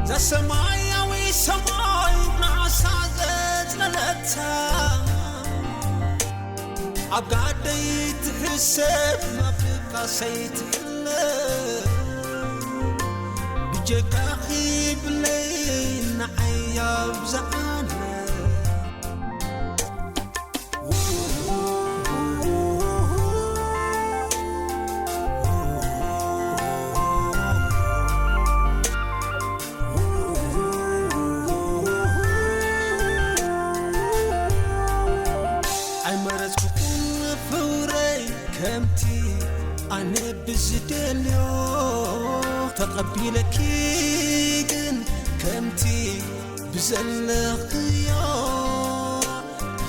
እዛ ሰማያዊ ሰማይ ናሳ ዘጽለለታ፣ ኣብ ጋደይ ትሕሰብ፣ ኣብ ድቃሰይ ትሕለ። ብጀካኺ ብለይ ንዓይ ኣብዝሓለ። ኣይመረጽኩን ፍቕረይ ከምቲ ኣነ ብዝደልዮ፣ ተቐቢለኪ ግን ከምቲ ብዘለኽዮ።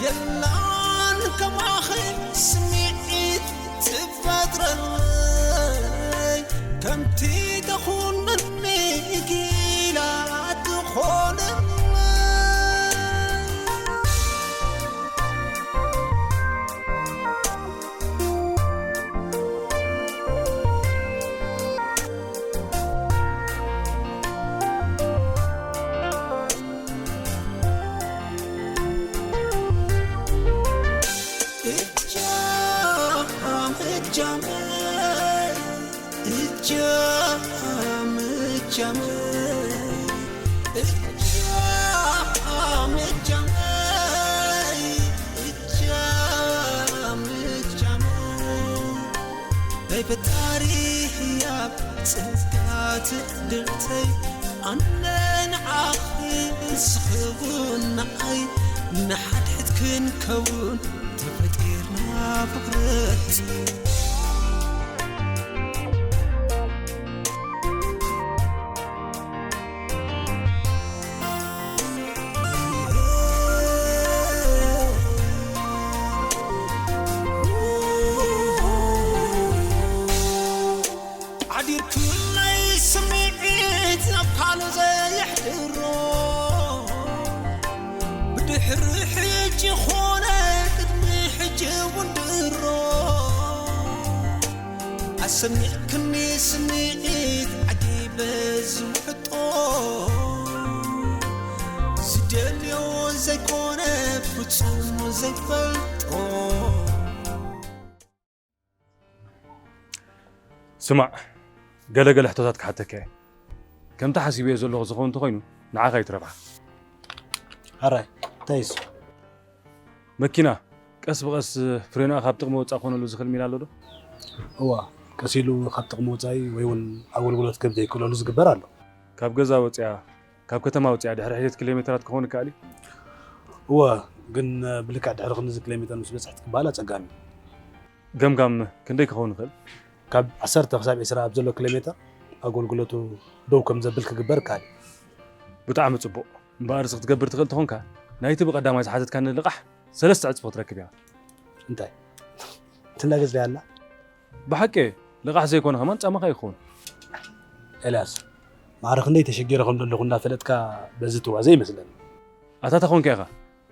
የላን ከማኺ ስምዒት ትፈጥረለይ፣ ከምቲ ተኹነኒ ጊላ ትኾነለይ። እጃም እጃመይ፣ እጃም እጃመይ፣ እጃም እጃመይ፣ እጃም እጃመይ። ናይ ፈጣሪ ህያብ ጸጋ ትዕድልተይ፣ ኣነ ንዓኺ ንስኺ እውን ንዓይ፣ ንሓድሕድ ክንከውን ተፈጢርና ፍቕረይ። ሓዲርኩለይ ስምዒት ናብ ካልእ ዘየሕድሮ፣ ብድሕሪ ሕጂ ኾነ ቅድሚ ሕጂ እውን ድሮ፣ ኣሰሚዕክኒ ስምዒት ዓጊበ ዝውሕጦ፣ ዝደልዮ ዘይኮነ ፍጹም ዘይፈልጦ። ስማዕ፣ ገለ ገለ ሕቶታት ክሓተካ እየ። ከምቲ ሓሲበዮ ዘለኹ ዝኸውን እንተኾይኑ፣ ንዓኻ እዩ እቲ ረብሓ። ሕራይ፣ እንታይ እዩ እሱ? መኪና ቀስ ብቐስ ፍሬንኣ ካብ ጥቕሚ ወጻእ ክኾነሉ ዝኽእል ሜላ ኣሎ ዶ? እዋ፣ ቀስ ኢሉ ካብ ጥቕሚ ወጻኢ ወይ እውን ኣገልግሎት ክህብ ዘይክእለሉ ዝግበር ኣሎ። ካብ ገዛ ወጺኣ፣ ካብ ከተማ ወጺኣ ድሕሪ ሕደት ኪሎ ሜተራት ክኸውን ይከኣል እዩ? እወ፣ ግን ብልክዕ ድሕሪ ክንድዚ ኪሎ ሜተር ምስ በጽሐት ክበሃል ኣጸጋሚ እዩ። ገምጋም ክንደይ ክኸውን ይኽእል? ካብ ዓሰርተ ክሳብ ዕስራ ኣብ ዘሎ ኪሎ ሜተር ኣገልግሎቱ ደው ከም ዘብል ክግበር ይከኣል እዩ። ብጣዕሚ ጽቡቕ። እምበኣር፣ እዚ ክትገብር ትኽእል ተኾንካ፣ ናይቲ ብቐዳማይ ዝሓተትካኒ ልቓሕ ሰለስተ ዕጽፊ ክትረክብ ኢኻ። እንታይ? ትላገጽ ድያ ኣላ? ብሓቂ፣ ልቓሕ ዘይኮነ ከማን ጻማኻ ይኸውን። ኤልያስ፣ ማዕረ ክንደይ ተሸጊረ ከም ዘለኹ እናፈለጥካ በዚ ትዋዘ ይመስለኒ። ኣታ ተኾንካ ኢኻ።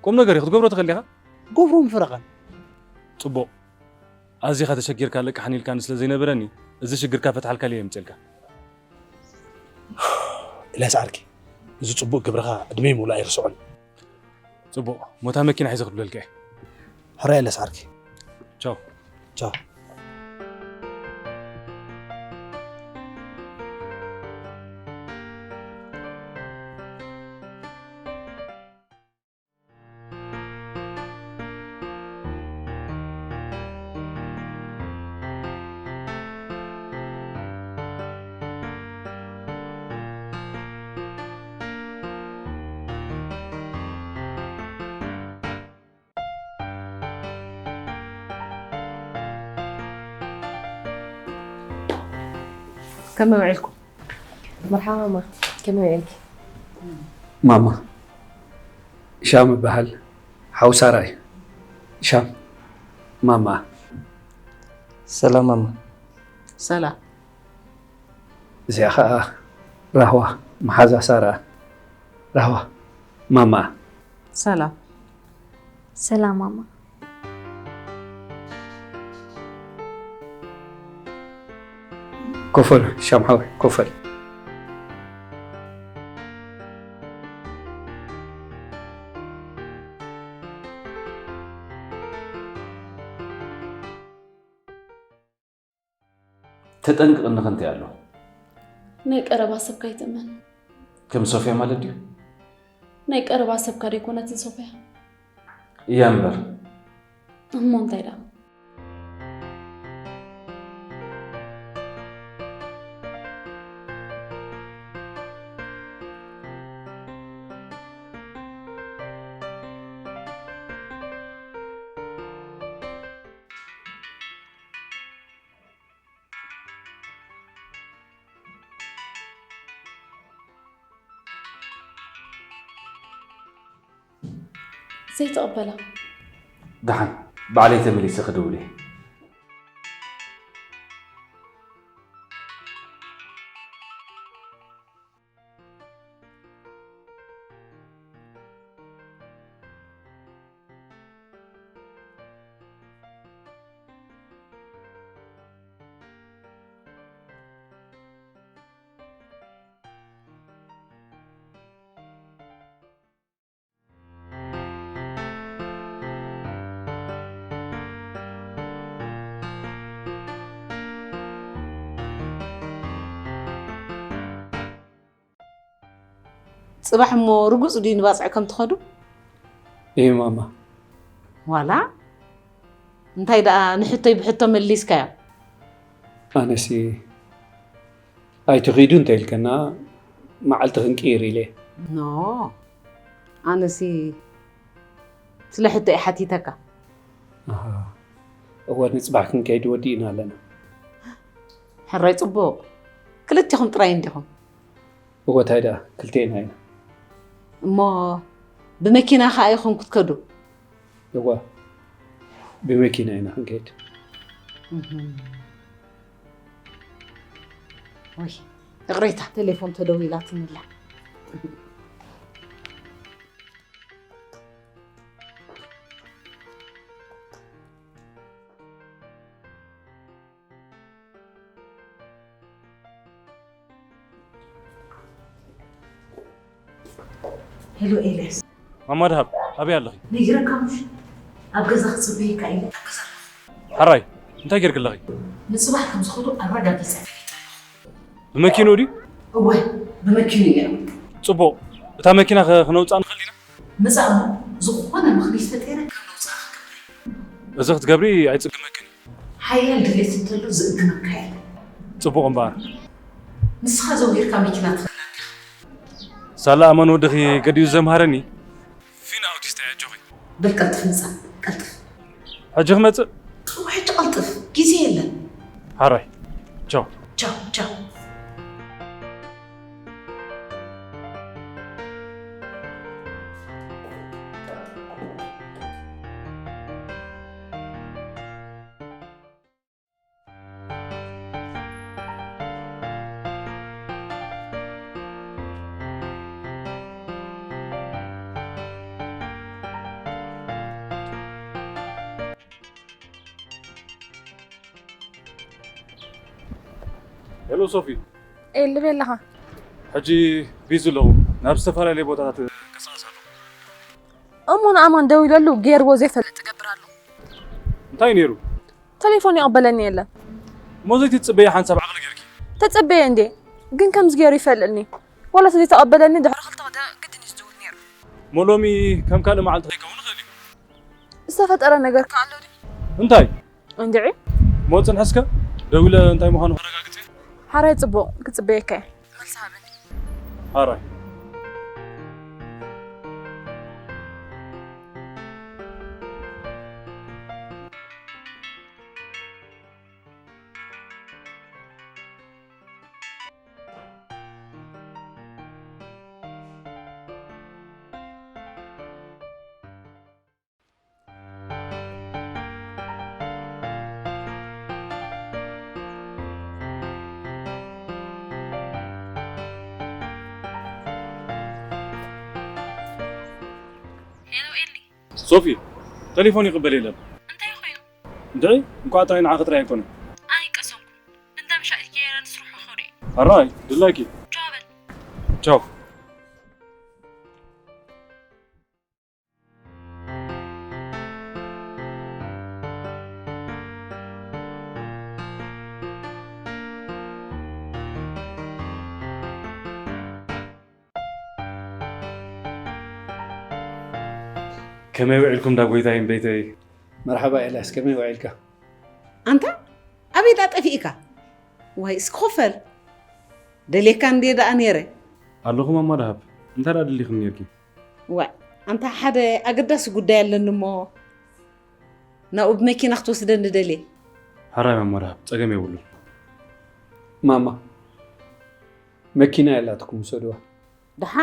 ቁም ነገር እዩ፣ ክትገብሮ ትኽእል ዲኻ? ገብሮ ምፍረቐን። ጽቡቕ። ኣዚኻ ተሸጊርካ ለቅሓኒ ኢልካኒ ስለ ዘይነበረኒ፣ እዚ ሽግርካ ፈትሓልካ ኢለ እየ ምጽልካ። ኤልያስ ዓርኪ፣ እዚ ጽቡቕ ግብርኻ ዕድመይ ምሉእ ኣይርስዖን። ጽቡቕ፣ ሞታ መኪና ሒዘ ክብለልካ እየ። ሕራይ ኤልያስ ዓርኪ። ቻው። ቻው። ከመይ ውዒልኩም? መርሓባ ማማ፣ ከመይ ውዒልኪ? ማማ፣ ሻም እበሃል። ሓው ሳራ እዩ። ሻም፣ ማማ። ሰላም ማማ። ሰላም። እዚኣ ኸኣ ራህዋ፣ መሓዛ ሳራ። ራህዋ፣ ማማ። ሰላም። ሰላም ማማ። ኮፈል፣ ሻም ሓወይ፣ ኮፈል። ተጠንቅቕኒ ክንታይ ኣሎ? ናይ ቀረባ ሰብካ ኣይትእመን። ከም ሶፍያ ማለት ድዩ? ናይ ቀረባ ሰብካ ደይኮነትን ሶፍያ? እያ እምበር። እሞ እንታይ ደኣ? ዘይትቕበላ። ደሓን፣ ባዕለይ ተመሊሰ ክድውል እየ። ጽባሕ እሞ ርጉጽ ድዩ ንባጽዕ ከም ትኸዱ? እየ ማማ። ዋላ እንታይ ደኣ ንሕቶይ ብሕቶ መሊስካዮ? ኣነሲ ኣይትኺዱ እንተ ኢልከና መዓልቲ ክንቅይር ኢለ። ኖ፣ ኣነሲ ስለ ሕቶይ ሓቲተካ። ኣሃ፣ እወ ንጽባሕ ክንከይድ ወዲእና ኣለና። ሕራይ ጽቡቕ። ክልቲኹም ጥራይ እንዲኹም። እወ፣ ታይ ደኣ፣ ክልቴና ኢና። እሞ ብመኪና ከኣ ኢኹም ክትከዱ? እወ፣ ብመኪና ኢና ክንከይድ። እህም። ወይ፣ ይቕሬታ፣ ቴሌፎን ተደዊላትኒ ኣላ። ሄሎ ኤልያስ። ማማ ደሃብ፣ ኣበይ ኣለኺ? ነጊረካ ምሽ? ኣብ ገዛ ክጽበየካ ኢለ ኣብ ገዛ ኣለኹ። ሕራይ፣ እንታይ ጌርኪ ኣለኺ? ንጽባሕ ከም ዝኸዱ ኣረጋጊጸ ፈሊጠ ኣለኹ። ብመኪንኡ ድዩ? እወ፣ ብመኪንኡ እየ። ጽቡቕ። እታ መኪና ከ ክነውጽኣ ንኽእል ዲና? ምጻእ እሞ ዝኾነ ምኽንያት ፈጢረ ከም ነውጽኣ ክገብር እየ። እዚ ክትገብሪ ኣይጽግመክን እዩ። ሓያል ድሌት እንተሎ ዝእግመካ የለን። ጽቡቕ እምበኣር። ንስኻ ዘውሂርካ መኪና ትኽእል ዲኻ? ሳላ ኣመን ወድኺ ገዲኡ ዘምሃረኒ ፊና ኣውቲስታ እያ፣ ኣጆኺ። በል ቀልጥፍ ምጻእ፣ ቀልጥፍ። ሕጂ ክመጽእ? እወ፣ ሕጂ ቀልጥፍ፣ ግዜ የለን። ሓራይ። ቻው። ቻው፣ ቻው። ሄሎ ሶፊ። ኤል፣ በይ ኣለኻ? ሕጂ ቢዚ ኣለኹ። ናብ ዝተፈላለየ ቦታታት እንቀሳቐስ ኣለኹ። እሞ ንኣማን ደዊለሉ፣ ገይርዎ ዘይፈልጥ እገብር ኣሎ። እንታይ ነይሩ? ቴሌፎን ይቕበለኒ የለን። እሞ ዘይትጽበዪ ሓንሳብ ዓቕሊ ገይርኪ። ተጸበየ እንዴ? ግን ከምዚ ገይሩ ይፈልጥኒ። ዋላ ዘይተቐበለኒ ድሕሪ ክልተ ወደ ግድን እዩ ዝድውል ነይሩ። እሞ ሎሚ ከም ካልእ መዓልቲ ከይከውን ይኽእል እዩ። ዝተፈጠረ ነገር ከ ኣሎ ድዩ? እንታይ? እንድዒ። እሞ ጽንሒ እስከ፣ ደዊለ እንታይ ምዃኑ ከረጋግጽ እየ። ሓራይ ጽቡቕ፣ ክጽበየካ እየ። መልሲ ሃበኒ። ሓራይ። ሄሎ ኤሊ። ሶፊ፣ ቴሌፎን ይቕበል የለን። እንታይ ኮይኑ? እንድዒ፣ እንቋዕ ጥራይ ንዓኺ ጥራይ ኣይኮነን። ኣይቀሰንኩ። እንዳ ምሻ ኢልኪ ገይረ ንስርሑ ክኸዱ እዩ። ኣራይ፣ ድላይኪ። ቻው በል። ቻው። ከመይ ውዒልኩም ዳ ጎይታይን ቤተይ? መርሓባ ኤልያስ፣ ከመይ ውዒልካ? ኣንታ ኣበይ ዳ ጠፊእካ? ዋይ እስኮፈል ደሌካ እንዴ ደኣ ነይረ። ኣለኹ ማማ ደሃብ፣ እንታይ ደኣ ደሊኽኒ ነይርኪ? ዋይ ኣንታ ሓደ ኣገዳሲ ጉዳይ ኣለኒ እሞ ናብኡ ብመኪና ክትወስደኒ ደልየ። ሕራይ ማማ ደሃብ፣ ጸገም የብሉን። ማማ መኪና የላትኩም፣ ውሰድዋ። ደሓ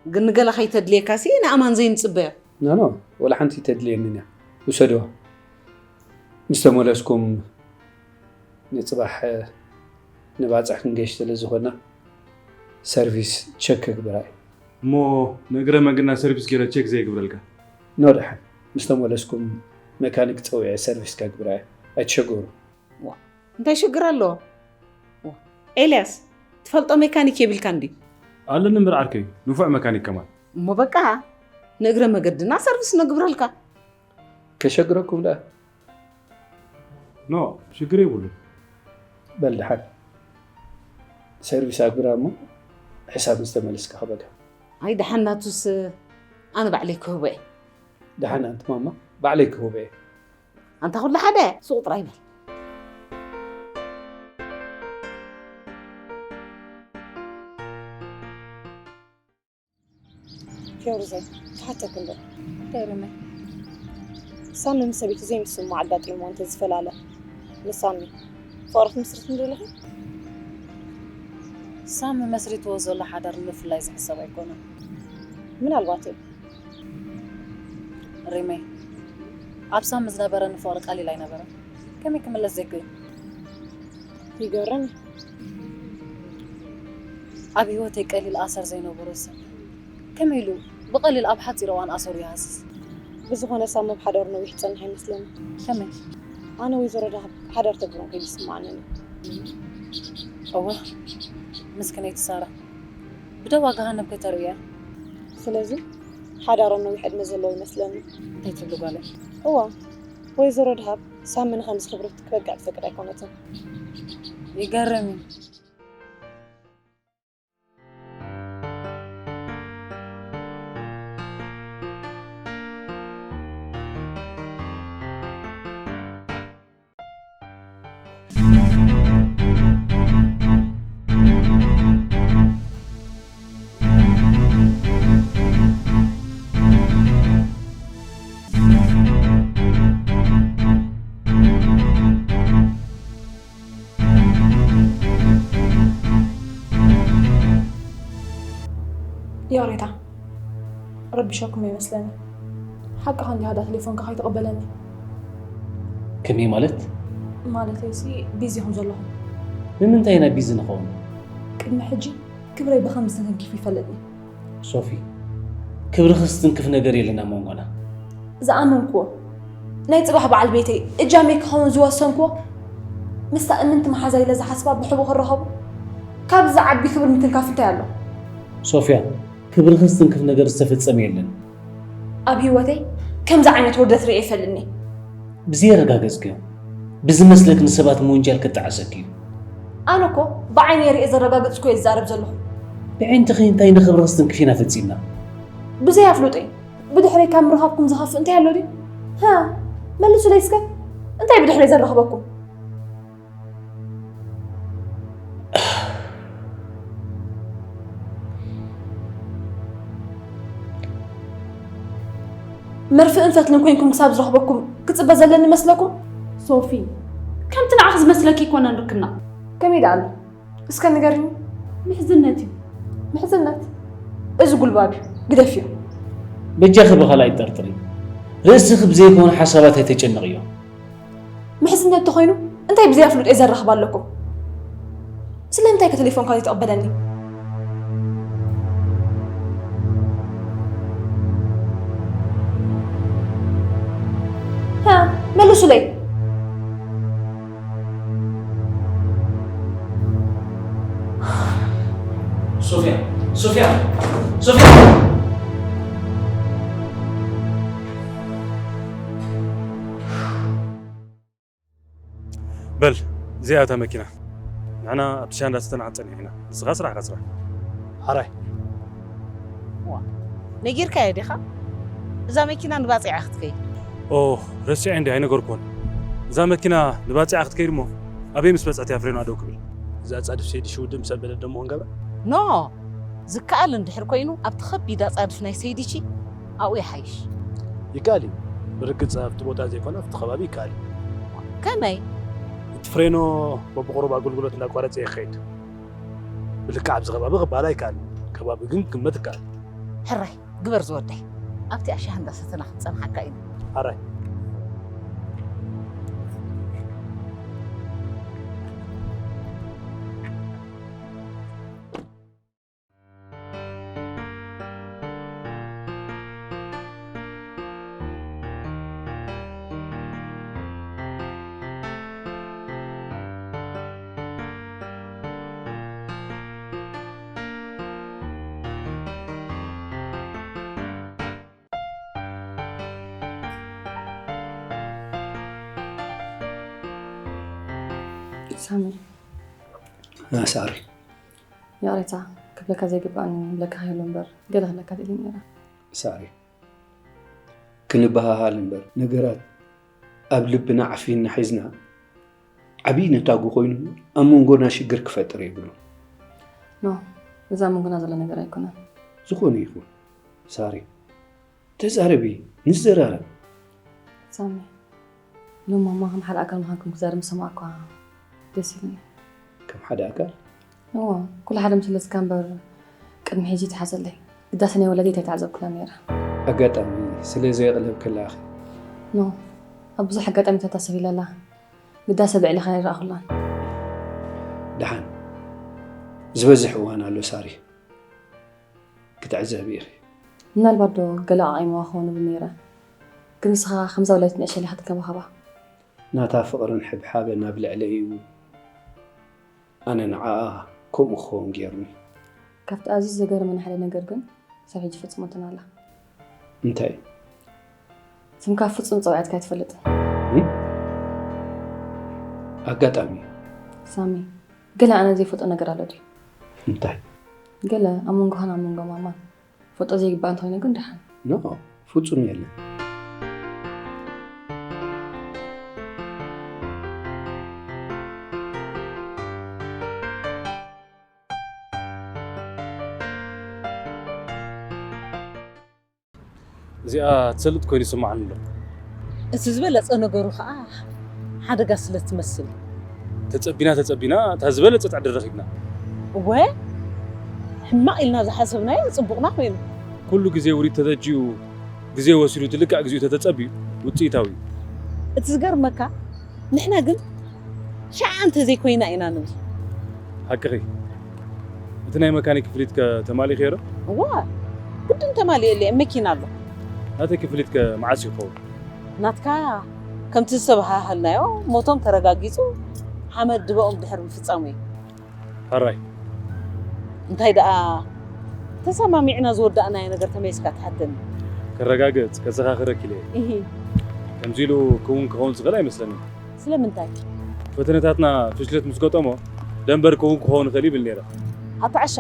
ግን ንገለ ከይተድልየካሲ ንኣማን ዘይንጽበዮ። ኖ ኖ፣ ወላ ሓንቲ ተድልየንን እያ። ውሰድዋ። ምስ ተመለስኩም ንጽባሕ ንባጽዕ ክንገሽ ስለ ዝኾና ሰርቪስ ቸክ ክግብራ እየ። እሞ ንእግረ መገድና ሰርቪስ ገይረ ቸክ ዘይግብረልካ? ኖ ደሓን፣ ምስ ተመለስኩም መካኒክ ጸዊዐ ሰርቪስ ከግብራ እየ። ኣይትሸገሩ። ዋ እንታይ ሽግር ኣለዎ? ዋ፣ ኤልያስ ትፈልጦ ሜካኒክ የብልካ እንዲ? ኣለኒ እምበር ዓርከይ፣ ንፉዕ መካኒክ ከማን። እሞ በቃ ንእግረ መገድና ሰርቪስ ነግብረልካ። ከሸግረኩም ደኣ? ኖ ሽግር የብሉን። በል ደሓን ሰርቪስ ኣግብራ እሞ ሕሳብ ምስ ተመለስካ ክበካ። ኣይ ደሓን ናቱስ ኣነ ባዕለይ ክህቦ እየ። ደሓን ኣንቲ ማማ ባዕለይ ክህቦ እየ። ኣንታ ኩሉ ሓደ ሱቕ ጥራይ በል። ፊዮርዘ ክሓተኪ እንዶ እንታይ ሪመይ? ሳሚ ምስ ሰበይቱ ዘይምስምማዕ ኣጋጢምዎ እንተዝፈላለ ንሳሚ ፍቕሪ ክትምስርት እንዶ ኣለኺ? ሳሚ መስሪትዎ ዘሎ ሓዳር ንምፍላይ ዝሕሰብ ኣይኮነን። ምናልባት እዩ። ሪመይ ኣብ ሳሚ ዝነበረኒ ፍቕሪ ቀሊል ኣይነበረን። ከመይ ክምለስ ዘይክእል? ይገርም እዩ። ኣብ ህይወተይ ቀሊል ኣሰር ዘይነበሮ ሰብ ከመይ ኢሉ ብቐሊል ኣብ ሓፂር እዋን ኣሰሩ ይሃስስ? ብዝኾነ ሳሚ ኣብ ሓዳሩ ነዊሕ ዝፀንሕ ኣይመስለኒ። ከመይ? ኣነ ወይዘሮ ደሃብ ሓዳር ተግብሮም ከይዝስምዓንን እዩ። እወ ምስክነይቲ ሳራ ብደዋ ገሃነብ ከይተርእያ። ስለዚ ሓዳሮም ነዊሕ ዕድመ ዘለዎ ይመስለኒ። እንታይ ትብሊ ጓለይ? እዋ ወይዘሮ ደሃብ ሳሚ ንኸምዚ ክብረት ክበቅዕ ትፈቅድ ኣይኮነትን። ይገርም እዩ። ይቕሬታ ረቢሸኩም ይመስለኒ። ሓቅኻ እንዲኻ ዳ ቴሌፎንካ ከይትቕበለኒ። ከመይ ማለት? ማለተይሲ ቢዚ ከም ዘለኹም። ንምንታይ ኢና ቢዚ ንኸውን? ቅድሚ ሕጂ ክብረይ ብኸምዚ ተተንኪፉ ይፈልጥኒ። ሶፊ፣ ክብርኺ ዝትንክፍ ነገር የለን ኣብ መንጎና። ዝኣመንክዎ ናይ ጽባሕ በዓል ቤተይ እጃመይ ክኸውን ዝወሰንክዎ ምስታ እምንቲ መሓዛ ኢለ ዝሓስባ ብሕቡእ ክራኸቡ ካብዚ ዝዓቢ ክብሪ ምትንካፍ እንታይ ኣሎ? ሶፍያ፣ ክብርኺ ዝትንክፍ ነገር ዝተፈጸመ የለን። ኣብ ህይወተይ ከምዚ ዓይነት ውርደት ርእየ ይፈልጥኒ። ብዘየረጋገጽክዮ ብዝመስለክ ንሰባት ምውንጃል ክጠዓሰኪ እዩ። ኣነ እኮ ብዓይነይ ርእየ ዘረጋገጽኩ እየ ዝዛረብ ዘለኹ። ብዒንትኺ እንታይ ንኽብርኺ ዝትንክፍ ኢና ፈጺምና? ብዘይ ኣፍልጦይ ብድሕረይ ካብ ምርኻብኩም ዝኸፍእ እንታይ ኣሎ ድዩ? ሃ፣ መልሱለይ እስከ። እንታይ ብድሕረይ ዘረኽበኩም? መርፍእን ፈትልን ኮይንኩም ክሳብ ዝረኽበኩም ክጽበ ዘለኒ መስለኩም? ሶፊ፣ ከምቲ ንዓኺ ዝመስለኪ ኣይኮነን ርክብና። ከመይ ደኣ ኣሎ? እስከ ንገርኒ። ምሕዝነት እዩ። ምሕዝነት? እዚ ጉልባብ እዩ። ግደፍዮ። በጃኺ ብኻልእ ኣይትጠርጥሪ። ርእስኺ ብዘይኮነ ሓሳባት ኣይተጨንቕዮ። ምሕዝነት ተኾይኑ እንታይ ብዘይ ኣፍልጦ ዘራኽብ ኣለኩም? ስለምንታይ ከ ቴሌፎንካ ዘይትቕበለኒ? ሃ፣ መልሱለይ። ሶፊያ፣ ሶፊያ፣ ሶፊያ! በል እዚኣ እታ መኪና። ንሕና ኣብቲ ሻንዳ ዝተናዕድ ጸኒሕና፣ ንስኻ ስራሕካ ስራሕ። ሓራይ። ዋ፣ ነጊርካዮ ዲኻ? እዛ መኪና ንባጽዕ እያ ክትከይድ። ኦ፣ ረሲዐ እንዲ ኣይነገርኩዎን። እዛ መኪና ንባጽዕ እያ ክትከይድ እሞ፣ ኣበይ ምስ በጽሐት እያ ፍሬና ደው ክብል? እዛ ጻድፍ ሰይዲ ሽውዲ ምስ ኣበለት ደሞ ክንገብራ? ኖ፣ ዝከኣል እንድሕር ኮይኑ፣ ኣብቲ ከቢድ ኣጻድፍ ናይ ሰይዲቺ ኣብኡ ይሓይሽ። ይከኣል እዩ። ብርግጽ ኣብቲ ቦታ ዘይኮነ ኣብቲ ከባቢ ይከኣል እዩ። ከመይ? እቲ ፍሬኖ በብቑሩብ ኣገልግሎት እንዳቋረጸ ይኸይድ። ብልክዕ ኣብዚ ከባቢ ክበሃል ኣይከኣልን። ከባቢ ግን ክግመት ይከኣል። ሕራይ፣ ግበር ዝወደይ። ኣብቲ ኣሻ እንዳሰተና ክንጸንሓካ ኢና። ሕራይ። ሳሚ። ና ሳሪ። ይቕሬታ፣ ክብለካ ዘይግባእኒ ብለካ ይህሉ እምበር፣ ገለ ክብለካ ደልየ ነይረ። ሳሪ፣ ክንበሃሃል እምበር፣ ነገራት ኣብ ልብና ዓፊንና ሒዝና፣ ዓብዪ ነታጉ ኮይኑ ኣብ መንጎና ሽግር ክፈጥር የብሉን። ኖ፣ እዚ ኣብ መንጎና ዘሎ ነገር ኣይኮነን። ዝኾነ ይኹን፣ ሳሪ፣ ተዛረቢ፣ ንዘራረብ። ሳሚ፣ ሎም ማማ ከም ሓደ ኣካል ምዃንኩም ክዛረብ ምስ ሰማዕኳ ደስ ኢሉኒ። ከም ሓደ ኣካል? እዎ፣ ኩሉ ሓደ ምስለስካ እምበር፣ ቅድሚ ሕጂ ተሓዘለይ። ግዳሰ ናይ ወላዲት ኣይተዓዘብኩላን ነይረ። ኣጋጣሚ ስለ ዘየቕለብክላ ኢኺ። ኖ፣ ኣብ ብዙሕ ኣጋጣሚታት ኣሰቢለላ። ግዳሰ ኣብ ልዕሊኻ ኣይረኣኹላን። ደሓን፣ ዝበዝሕ እዋን ኣሎ ሳሪ። ክትዕዘቢ ኢኺ። ምናልባት ዶ ገለ ኣቓቒምዋ ክኸውን እብል ነይረ። ግን ንስኻ ከምዛ ወላዲት ንእሸለይ ክትከባኸባ። ናታ ፍቕርን ሕብሓበን ኣብ ልዕለይ እዩ። ኣነ ንዓኣ ከምኡ ክኸውን ገይሩኒ። ካብቲ ኣዝዩ ዘገርመኒ ሓደ ነገር ግን፣ ክሳብ ሕጂ ፈጺሞቶን ኣላ። እንታይ? ስምካ ፍጹም ጸዊዓትካ ኣይትፈልጥን። እም? ኣጋጣሚ። ሳሚ፣ ገለ ኣነ ዘይፈልጦ ነገር ኣሎ ድዩ? እንታይ? ገለ ኣብ መንጎኻን ኣብ መንጎ ማማን። ፎቶ ዘይግባእ እንተኾይኑ ግን ደሓን። ኖ፣ ፍጹም የለን። እዚኣ ትሰልጥ ኮይኑ ይስምዓኒ ኣሎ። እቲ ዝበለጸ ነገሩ ኸኣ ሓደጋ ስለ ትመስል። ተጸቢና ተጸቢና እታ ዝበለጸት ዕድል ረኺብና። እወ፣ ሕማቕ ኢልና ዝሓሰብናዮ ጽቡቕና ኮይኑ። ኩሉ ግዜ ውሪድ ተተጂኡ ግዜ ወሲዱ እቲ ልክዕ ግዚኡ ተተጸቢዩ ውጽኢታዊ እዩ። እቲ ዝገርመካ ንሕና ግን ሸዓ እንተ ዘይኮይና ኢና ንብል። ሓቅኺ። እቲ ናይ መካኒክ ክፍሊትከ ተማሊእክዮ ዶ? እዋ፣ ግድን ተማሊኤለይ፣ መኪና ኣሎ። ናተይ ክፍሊትከ መዓስ ይኸውን? ናትካ ከምቲ ዝተበሃሃልናዮ ሞቶም ተረጋጊጹ ሓመድ ድበኦም ድሕር ምፍጻሙ እዩ። ሕራይ። እንታይ ደኣ ተሰማሚዕና ዝወዳእናዮ ነገር ተመሊስካ ትሓተኒ? ከረጋግጽ፣ ከዘኻኽረኪ ኢለ እየ። እሂ። ከምዚ ኢሉ ክውን ክኸውን ዝኽእል ኣይመስለንን። ስለምንታይ? ፈተነታትና ፍሽለት ምስ ገጠሞ ደንበር ክውን ክኸውን ይኽእል ይብል ነይረ። ኣታ ዓሻ፣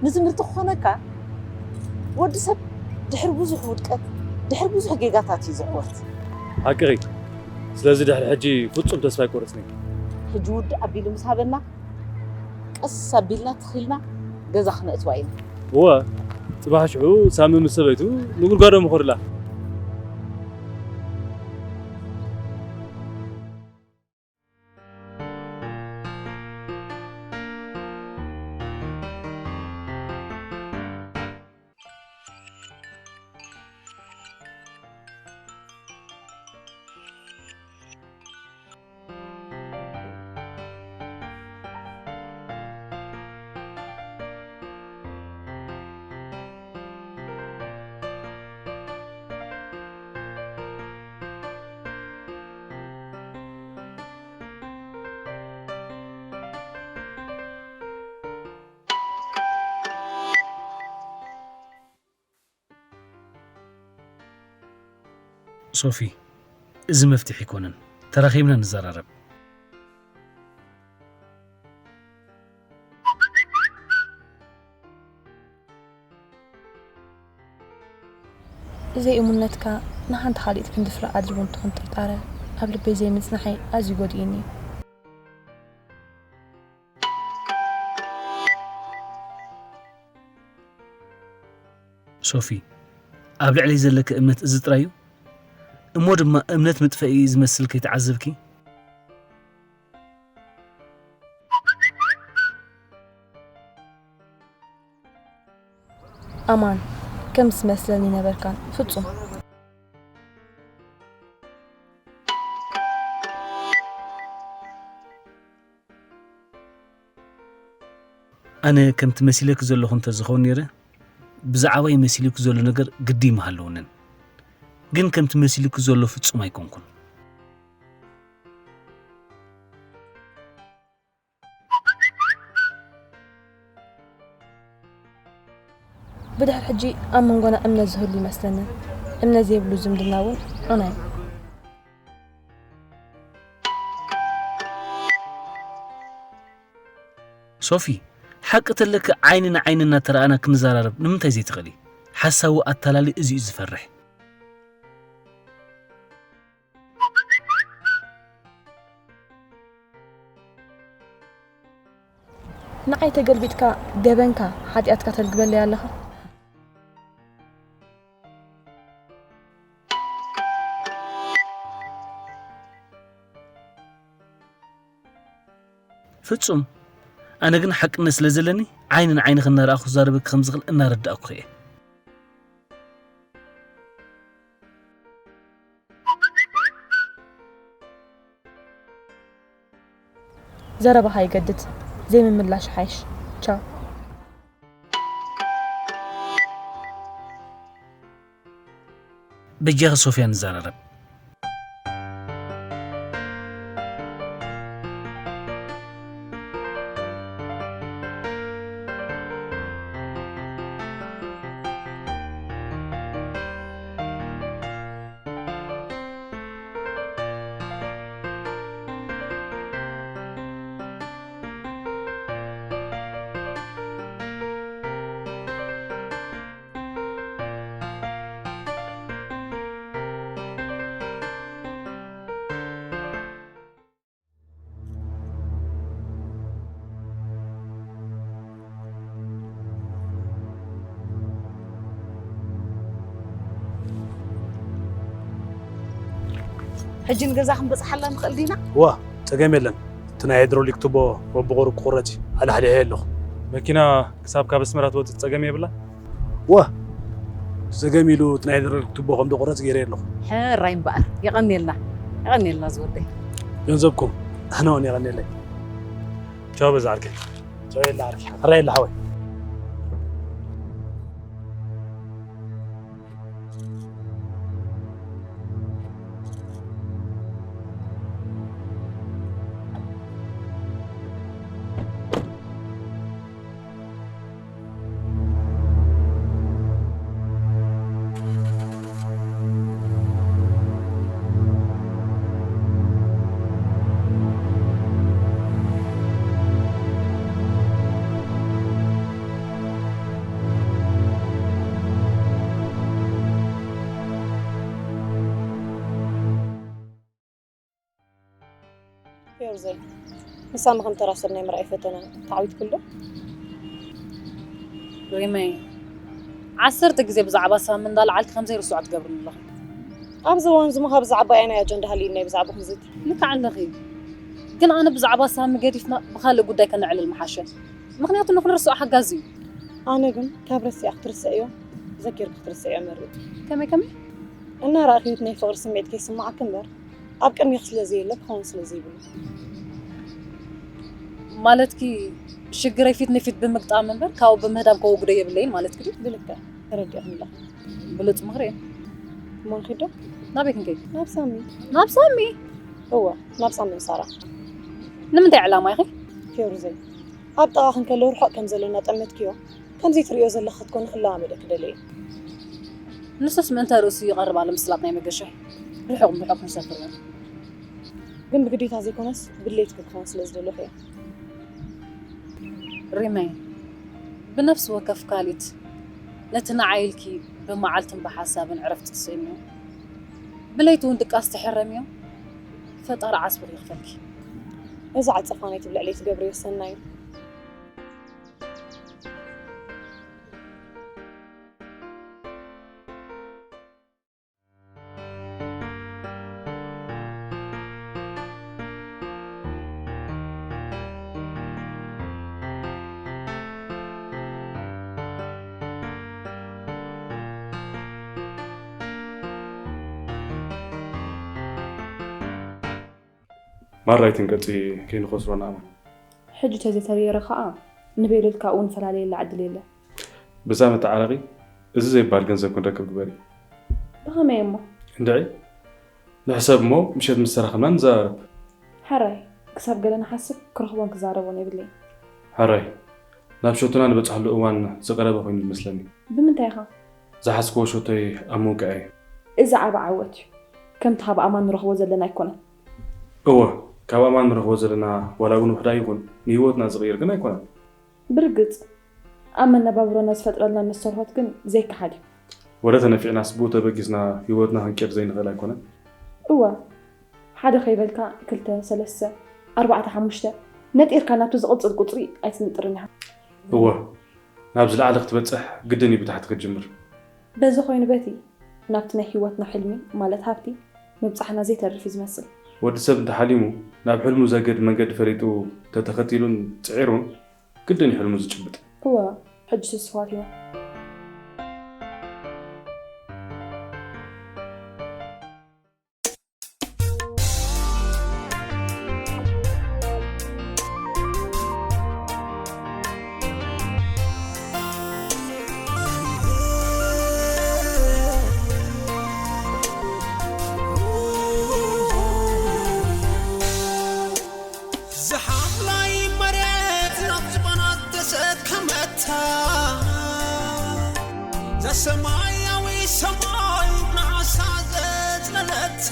ንትምህርቲ ክኾነካ ወዲ ሰብ ድሕሪ ብዙሕ ውድቀት፣ ድሕሪ ብዙሕ ጌጋታት እዩ ዝዕወት። ሓቅኺ። ስለዚ ድሕሪ ሕጂ ፍጹም ተስፋ ኣይቆርጽን እየ። ሕጂ ውድእ ኣቢሉ ምስ ሃበና፣ ቀስ ኣቢልና ትኺልና ገዛ ክነእትዋ ኢና። እወ፣ ጽባሕ ሽዑ ሳሚ ምስ ሰበይቱ ንጉድጓዶም ይኸዱላ። ሶፊ፣ እዚ መፍትሒ ኣይኮነን። ተራኺብና ንዘራረብ። ዘይእሙነትካ ንሓንቲ ካልኢት ክንዲ ፍረ ኣድልዎ እንትኾን ጥርጣረ ኣብ ልበይ ዘይምጽናሐይ ኣዝዩ ጎዲኡኒ። ሶፊ፣ ኣብ ልዕለይ ዘለኪ እምነት እዚ ጥራይ እዩ? እሞ ድማ እምነት መጥፈኢ ዝመስል ከይተዓዘብኪ? ኣማን፣ ከም ዝመስለኒ ነበርካን ፍጹም። ኣነ ከምቲ መሲለኪ ዘለኹ እንተዝኸውን ነይረ፣ ብዛዕባይ መሲሉኪ ዘሎ ነገር ግዲ ምሃለውንን። ግን ከምቲ መሲሉኪ ዘሎ ፍጹም ኣይኮንኩን። ብድሕር ሕጂ ኣብ መንጎና እምነት ዝህሉ ይመስለንን። እምነት ዘይብሉ ዝምድና እውን ዑና እዩ። ሶፊ፣ ሓቂ ተለኪ ዓይኒ ንዓይኒ እናተረኣና ክንዘራረብ ንምንታይ ዘይትኽእሊ? ሓሳዊ ኣታላሊ እዚ እዩ ዝፈርሕ። ንዓይ ተገልቢጥካ ገበንካ ሓጢኣትካ ተልግበለይ ኣለኻ። ፍጹም። ኣነ ግን ሓቅነት ስለ ዘለኒ ዓይኒ ንዓይኒ ክናረኣኹ ክዛረበኪ ከም ዝኽእል እናረዳእኩ እየ። ዘረባኻ ይገድድ፣ ዘይምምላሽ ሓይሽ። ቻው። በጃኺ ሶፊያ ንዘራረብ። ሕጂ ንገዛ ክንበጽሓላ ንኽእል ዲና? ዋ፣ ጸገም የለን። እቲ ናይ ሃይድሮሊክ ቱቦ በብቑሩብ ክቑረጽ እዩ። ኣላሕሊሐዮ ኣለኹ። መኪና ክሳብ ካብ ኣስመራ ትወጽእ ጸገም የብላ? ዋ፣ ጸገም ኢሉ እቲ ናይ ሃይድሮሊክ ቱቦ ከም ዝቑረጽ ገይረዮ ኣለኹ። ሕራይ እምበኣር። የቐንየልና። የቐንየልና ዝወደይ። ገንዘብኩም ንሕና እውን የቐንየለይ። ቻው በዛ ዓርከይ። ቻው የላ ዓርከይ። ሕራይ የላ ሓወይ። ፌሩዘይ፣ ምሳሚ ከም ተራ ሰብ ናይ ምርኣይ ፈተና ተዓዊትክሉ ዶ? ሪመይ፣ ዓሰርተ ግዜ ብዛዕባ ሳሚ እንዳልዓልኪ ከም ዘይርስዖ ትገብርኒ ኣለኺ። ኣብዚ እዋን እዚ እሞ ካብ ብዛዕባ ኣየናይ ኣጀንዳ ሃልዩኒ ናይ ብዛዕባኹም ዝቲ? ልክዕ ኣለኺ። ግን ኣነ ብዛዕባ ሳሚ ገዲፍና ብኻልእ ጉዳይ ከነዕልል ምሓሸ። ምኽንያቱ ንኽንርስዖ ሓጋዚ እዩ። ኣነ ግን ካብ ረሲኣ ክትርስዕዮ ዘኪርኪ ክትርስዕዮ መርጥ። ከመይ ከመይ? እናረኣኽዮ እቲ ናይ ፍቕሪ ስምዒት ከይስምዓኪ እምበር ኣብ ቅድሜኺ ስለ ዘየለ ክኸውን ስለ ዘይብሉ። ማለትኪ ሽግረይ ፊት ንፊት ብምግጣም እምበር ካብኡ ብምህዳም ከወግዶ የብለይን ማለትኪ ድዩ? ብልክዕ ተረዲእኽኒ ኣለኺ። ብሉጽ ምኽሪ እዩ። እሞ ንኺድ ዶ? ናበይ ክንከይድ? ናብ ሳሚ። ናብ ሳሚ? እወ፣ ናብ ሳሚን ሳራ። ንምንታይ ዕላማ ኢኺ? ፌሩዘይ፣ ኣብ ጥቓኽን ከለዉ ርሑቕ ከም ዘሎ እናጠመትክዮ፣ ከምዚ ትርእዮ ዘለኺ ክትኮኒ ክለማመደኪ ደልየ እየ። ንሱስ ምእንተ ርእሱ ይቐርብ ኣሎ ምስላጥ ናይ መገሻ። ርሑቕ ብርሑቕ ክንሰፍር ኢና። ግን ብግዴታ ዘይኮነስ ብድሌትኪ ክኸውን ስለ ዝደለኹ እየ። ሪመይ፣ ብነፍሲ ወከፍ ካልኢት ነቲ ንዓይ ኢልኪ ብመዓልትን ብሓሳብን ዕረፍቲ ትስእንዮ፣ ብለይቲ እውን ድቃስ ትሕረምዮ፣ ፈጣሪ ዓስብር ይኽፈልኪ። እዛ ዓጸፋ ናይቲ ብልዕለይ ትገብርዮ ሰናይ እዩ። ማራ ኣይትንቀጺ፣ ከይንኸስሮ ንኣመን። ሕጂ ተዘይተበየረ ኸኣ ንቤሉ ኢልካ እውን ንፈላለየላ ዕድል የለን። ብዛ መተዓረቒ እዚ ዘይበሃል ገንዘብ ክንረክብ ግበሪ። ብኸመይ እሞ? እንድዒ፣ ንሕሰብ እሞ ምሸት ምስ ተራኸብና ንዘራረብ። ሕራይ፣ ክሳብ ገለ ንሓስብ ክረኽቦን ክዛረቦን የብለይን። ሕራይ፣ ናብ ሸቶና ንበጽሐሉ እዋን ዝቐረበ ኮይኑ ይመስለኒ። ብምንታይ ኢኻ? ዝሓዝክዎ ሸቶይ ኣብ ምውቃዕ እየ። እዚ ዓቢ ዓወት እዩ። ከምቲ ካብ ኣማን ንረኽቦ ዘለና ኣይኮነን። እወ፣ ካብ ኣማን ንረኽቦ ዘለና ዋላ እውን ውሑዳይ ይኹን ንህይወትና ዝቕይር ግን ኣይኮነን። ብርግጽ፣ ኣብ መነባብሮና ዝፈጥረልና መስተርሆት ግን ዘይከሓድ እዩ። ወረ ተነፊዕናስ ብኡ ተበጊስና ህይወትና ክንቅይር ዘይንኽእል ኣይኮነን። እወ፣ ሓደ ከይበልካ ክልተ፣ ሰለስተ፣ ኣርባዕተ፣ ሓሙሽተ ነጢርካ ናብቲ ዝቕጽል ቁጽሪ ኣይትንጥርን ኢኻ። እወ፣ ናብ ዝለዓለ ክትበጽሕ ግድን እዩ ብታሕቲ ክትጅምር። በዚ ኮይኑ በቲ ናብቲ ናይ ህይወትና ሕልሚ ማለት ሃብቲ ምብጻሕና ዘይተርፍ እዩ ዝመስል። ወዲ ሰብ እንተሓሊሙ ናብ ሕልሙ ዘግህድ መንገዲ ፈሊጡ ተተኸቲሉን ጽዒሩን ግድን እዩ ሕልሙ ዝጭብጥ። እወ፣ ሕጂ ስስፋት እዩ። ዝሓምላይ መሬት ናብ ዝባና ተሰከመታ፣ ዘሰማያዊ ሰማይ ንዓሳ ዘጽለለታ፣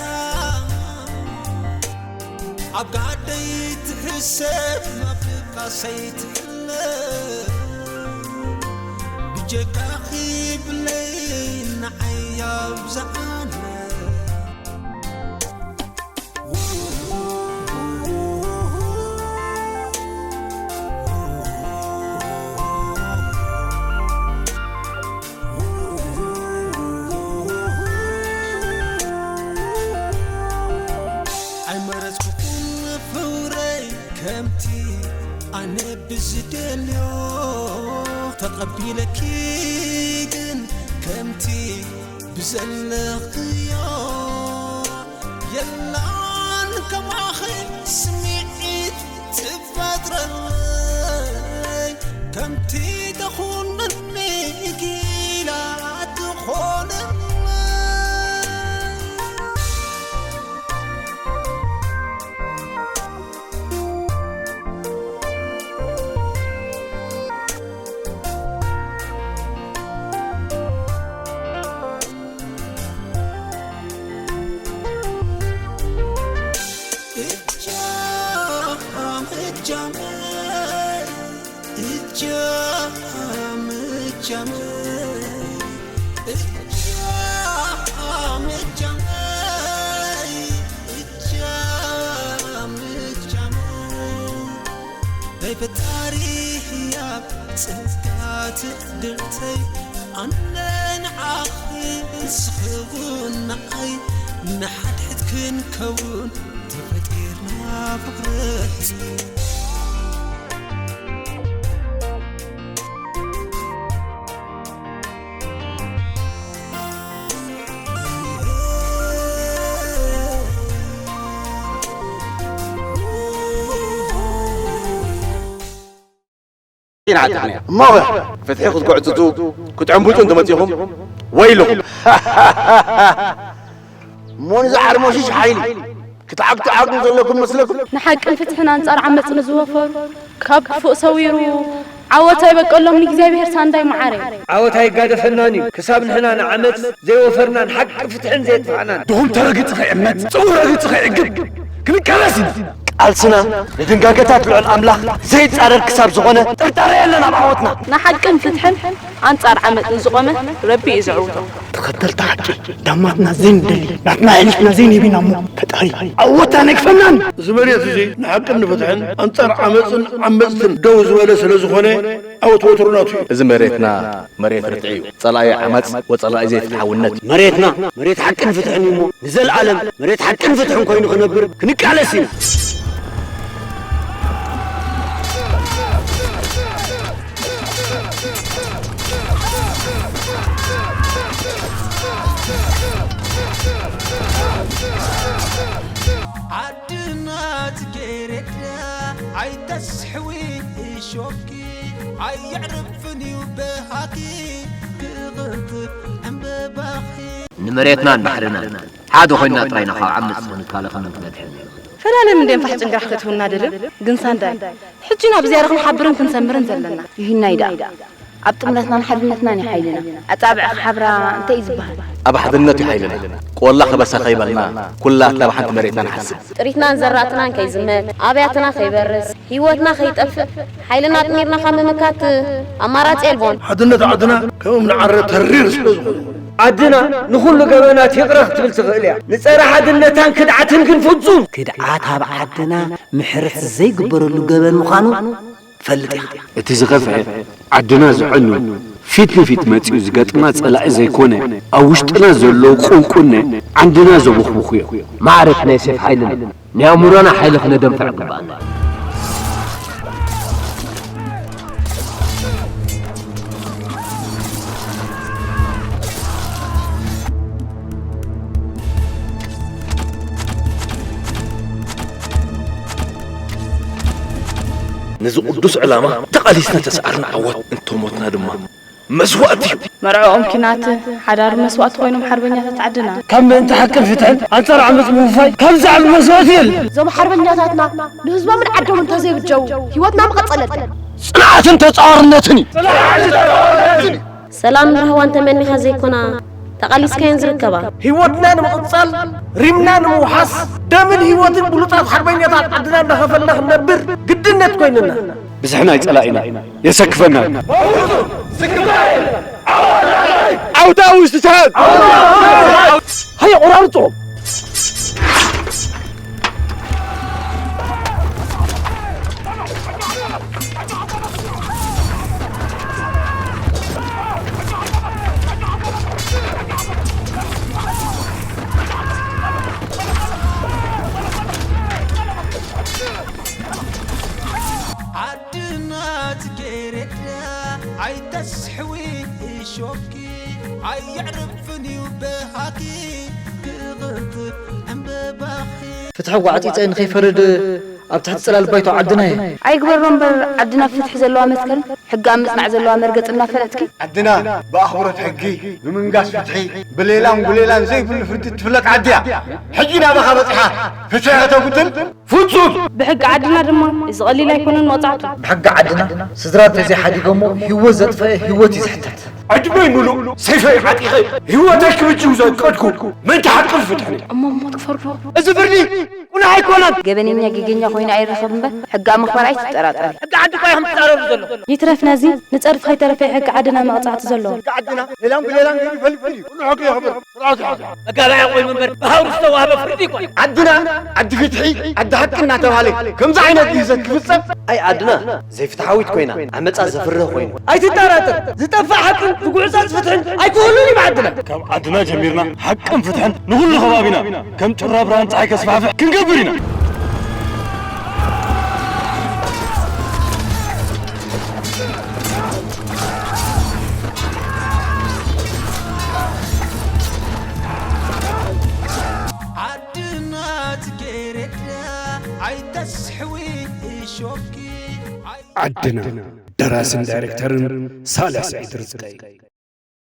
ኣብ ጋደይ ትሕሰብ፣ ኣብ ድቃሰይ ትሕለብ፣ ብጀካኺ ብለይ ንዓይ ኣብዝሓለ። ኣይመረጽኩኹን ፍቕረይ ከምቲ ኣነ ብዝደልዮ፣ ተቐቢለኪ ግን ከምቲ ብዘለኽዮ። የላን ከማኺ ስምዒት ትፈጥረለይ፣ ከምቲ ተኹነኒ ጊላ ትኾነለይ። ናይ ፈጣሪ ህያብ ጸጋ ትዕድልተይ፣ ኣነ ንዓኺ ንስኺ እውን ንዓይ፣ ንሓድሕድ ክንከውን ተፈጢርና ፍቕረይ። ኢና ዓጢቕናዮ። እሞ ፍትሒ ክትጉዕጽጹ፣ ክትዕንብጡ እንተመጺኹም፣ ወይልኹም። እሞ ንዚ ዓርሞሽሽ ሓይሊ ክትዓግቱ ዓቕሚ ዘለኩም መስለኩም? ንሓቅን ፍትሕን ኣንጻር ዓመጽ ንዝወፈሩ፣ ካብ ክፉእ ሰዊሩ ዓወት ኣይበቀሎም ንእግዚኣብሔር ሳንዳይ መዓረይ። ዓወት ኣይጋደፈናን እዩ፣ ክሳብ ንሕና ንዓመጽ ዘይወፈርናን ሓቂ ፍትሕን ዘየጥፋእናን። ድኹም ተረጊጽኺ እምነት፣ ጽቡቕ ረጊጽኺ ዕግብ፣ ክንቃለስ ኢና። ቃልስና ንድንጋገታት ልዑል ኣምላኽ ዘይጻረር ክሳብ ዝኾነ ጥርጣረ የለን ኣብ ዓወትና። ንሓቅን ፍትሕን ኣንጻር ዓመጽን ዝቖመ ረቢ እዩ ዘዕውቶ። ተኸተልቲ ሓቂ ዳማትና ዘይንደሊ ናትና ኣሕሊፍና ዘይንህብ ኢና እሞ ፈጣሪ ዓወታ ነግፈናን። እዚ መሬት እዚ ንሓቅን ንፍትሕን ኣንጻር ዓመጽን ዓመጽትን ደው ዝበለ ስለ ዝኾነ ዓወት ወትሩ ናቱ እዩ። እዚ መሬትና መሬት ርትዒ እዩ። ጸላኢ ዓመጽ ወጸላኢ ዘይፍትሓውነት እዩ። መሬትና መሬት ሓቅን ፍትሕን እዩ እሞ ንዘለኣለም መሬት ሓቅን ፍትሕን ኮይኑ ክነብር ክንቃለስ ኢና። ዓድና ጽጌረዳ ኣይተስሕዊ እሾኪ ኣየዕርፍን እዩ በሃኪ ክቕንጥብ ዕምበባኺ። ንመሬትናን ባሕርናን ሓደ ኮይንና ጥራይ ኢና ካብ ዓመጽ ክንካለኸልን ክንበድሕን ንኽእል። ፈላለም እንድዮም ፋሕ ጭንጋሕ ከእትውና ደልዮም ግን ሳንዳይ ሕጂ ኢና ብዝያዳ ክንሓብርን ክንሰምርን ዘለና። ይሂናይ ደኣ ኣብ ጥምረትናን ሓድነትናን እዩ ሓይልና። ኣጻብዕ ክሓብራ እንታይ እዩ ዝበሃል? ኣብ ሓድነት እዩ ሓይልና። ቆላ ከበሳ ከይበልና ኩላትና ብሓንቲ መሬትና ንሓስብ። ጥሪትናን ዘራእትናን ከይዝመት፣ ኣብያትና ከይበርስ፣ ህይወትና ከይጠፍእ ሓይልና ኣጥሚርና ካብ ምምካት ኣማራጺ የልቦን። ሓድነት ዓድና ከም እምኒ ዓረ ተሪር ስለ ዝኾነ። ዓድና ንኹሉ ገበናት ይቕረ ክትብል ትኽእል እያ። ንጸረ ሓድነታን ክድዓትን ግን ፍጹም። ክድዓት ኣብ ዓድና ምሕረት ዘይግበረሉ ገበን ምዃኑ ትፈልጥ ኢኻ። እቲ ዝኸፍአ ዓድና ዘዕኑ ፊት ንፊት መጺኡ ዝገጥማ ጸላኢ ዘይኮነ ኣብ ውሽጥና ዘሎ ቁንቁነ ዓንድና ዘቦኽቡኹ እዮም። ማዕረት ናይ ሴፍ ሓይልና ናይ ኣእምሮና ሓይሊ ክነደንፍዕ ግባኣና እዩ። ነዚ ቅዱስ ዕላማ ተቓሊስና ተስዓርና ዓወት እንተሞትና ድማ መስዋእቲ እዩ። መርዕኦም ኪናት ሓዳር መስዋእቲ ኮይኖም ሓርበኛታት ዓድና። ካብ ምእንቲ ሓቅን ፍትሕን ኣንጻር ዓመጽ ምውፋይ ካብ ዝዓቢ መስዋእቲ የለን። እዞም ሓርበኛታትና ንህዝቦምን ዓዶምን እንተዘይብጀዉ ህይወትና ምቐጸለትን። ጽንዓትን ተጻዋርነትን እዩ። ሰላምን ራህዋን ተመኒኻ ዘይኮና ተቓሊስካየን ዝርከባ። ህይወትና ንምቕጻል ሪምና ንምውሓስ ደምን ህይወትን ብሉጻት ሓርበኛታት ዓድና እንዳኸፈልና ክንነብር ግድነት ኮይንና። ብዝሕና ይጸላኢና የሰክፈና። ዓውታ ውሽጢ ሻዕብ ሃየ ቆራርጾ። ዓድና ጽጌረዳ ኣይተስሕዊ እሾኪ ኣየዕርፍን እዩ በሃኪ ክቕንጥብ ዕምበባኺ። ፍትሒ ጓዕጺጸ ንኸይፈርድ ኣብ ትሕቲ ጽላል ባይቶ ዓድና እየ። ኣይግበሮ እምበር ዓድና ፍትሒ ዘለዋ መትከል ሕጊ ኣብ ምጽናዕ ዘለዋ መርገጽ እናፈለጥኪ። ዓድና ብኣኽብሮት ሕጊ ብምንጋስ ፍትሒ ብሌላን ጉሌላን ዘይብሉ ፍርዲ ትፍለጥ ዓዲ እያ። ሕጂ ናባኻ በጺሓ ፍትሒ ከተጉድል ፍጹም! ብሕጊ ዓድና ድማ እዚ ቀሊል ኣይኮነን መቕጻዕቱ። ብሕጊ ዓድና ስድራ እንተዘይሓዲጎሞ ህይወት ዘጥፈአ ህይወት እዩ ዝሕተት። ዕድመይ ምሉእ ሰይፈይ ዓጢቐ ህይወተይ ክብጅው ዘቀድኩ ምእንቲ ሓቅን ፍትሕን እየ። እሞ ሞት ክፈርዶ? እዚ ፍርዲ ቁኑዕ ኣይኮነን። ገበነኛ ጌገኛ ኮይኑ ኣይረኸብ እምበር ሕጊ ኣብ ምኽባር ኣይትጠራጠሪ። ሕጊ ዓዲ እኳ ኢኹም ትጻረሩ ዘለኹም። ይትረፍ ነዚ ንጸርፊ ከይተረፈ ሕጊ ዓድና መቕጻዕቲ ዘለዎ። ሕጊ ዓድና ሌላን ብሌላን ገይሩ ይፈልጥ እዩ። ኩሉ ሕጊ የኽብር። ስርዓት ይሓዝ። መጋባእያ ኮይኑ እምበር ብሃውሪ ዝተዋህበ ፍርዲ ኣይኮነን። ዓድና ዓዲ ፍትሒ ዓዲ ሓቂ እናተባህለ ከምዚ ዓይነት ግህሰት ክፍጸም ኣይ ዓድና ዘይፍትሓዊት ኮይና ዓመጻ ዘፍርህ ኮይኑ። ኣይትጠራጠር ዝጠፍእ ሓቅን ዝጉዕጸጽ ፍትሕን ኣይክህሉን እዩ ብዓድና። ካብ ዓድና ጀሚርና ሓቅን ፍትሕን ንኹሉ ከባቢና ከም ጩራ ብርሃን ጸሓይ ከስፋሕፍሕ ክንገብር ኢና። ዓድና ጽጌረዳ ኣይተስሕዊ እሾኪ ኣይ- ዓድና ደራስን ዳይሬክተርን ሳልሕ ስዒድ ርዝቀይ።